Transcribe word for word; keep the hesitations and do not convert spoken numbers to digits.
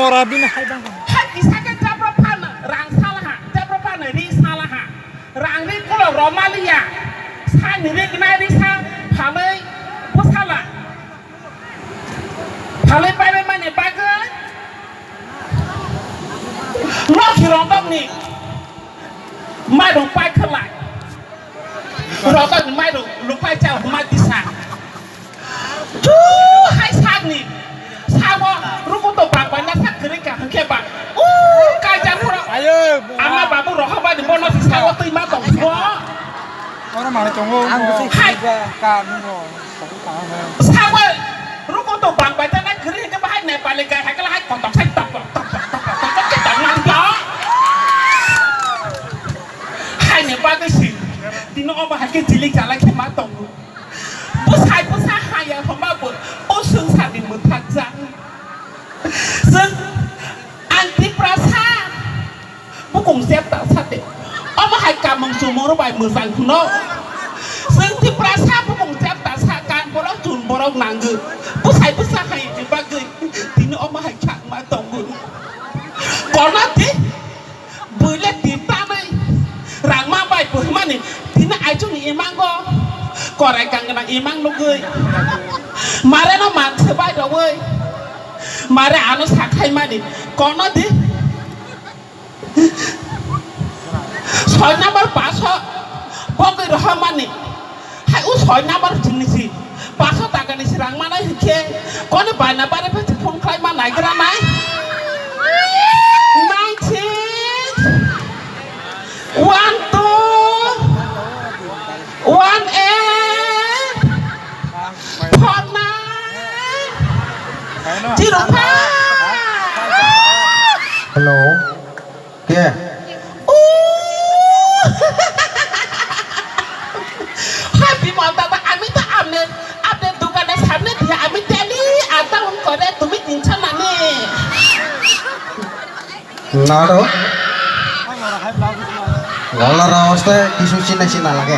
Ora bini hai bang. Hai kisa khe jabra phano rang salaha, jabra phano ri salaha. Rang ri kolok romaliya. Sani ri gnai ri sa phalai bwsala. Phalai paimani bagwi lokhi rondokni mairung pai khlai. Rondokni mairung lupai cha huma disa. Chu hai sakni. Samo rukuto bangbai na sak kwrwi ka hwnkhe ba. U kaijak phoro. Ayo, bo. Ama babu rohobani bono si sago twi ma tong bo. Oro mano tongo. Ang bwsai hai. Siba ka nungo. Sago rukuto bangbai ta na kwrwi hwnkhe ba hai Nepali gai hai kala hai kotok sai tok tok tok tok tok tok tok tok tok tok tok tok. Haini bagwi si tini omo hai khe jilik jalai khe ma tongo. Bwsai bwsa haya hwnba bo o swngcharni mwthakjak. Chwng ang Tiprasa bukung chepta sate. Omo hai kamung chumung rok bai mwchang hwno. Chwng Tiprasa bukung chepta sa kan borok chun borok nangwi. Bwsai bwsa haini bagwi tini omo hai khe ang ma tongwi. Korna di. Buile titanai rangma bai buhimani tini aichukni imango korai kangna imang nugui. Mare no manse bai rogui. Mare ano sakhaimani kono di. Soi number paso bogui rohormani. Hai o soi number jinisi paso taka ni sirang manai hinkhe koni baina bare phe phone khlai ma naigra nai. Nine six one two one eight four nine zero five. Hello. Ke? Hai Bimal dada, আমি তো আপনি, আপনার দোকানের সামনে দিয়ে আমি daily up down করে, তুমি চিনছো না নি? না তো। গলার আওয়াজটা কিছু চিনা চিনা লাগে।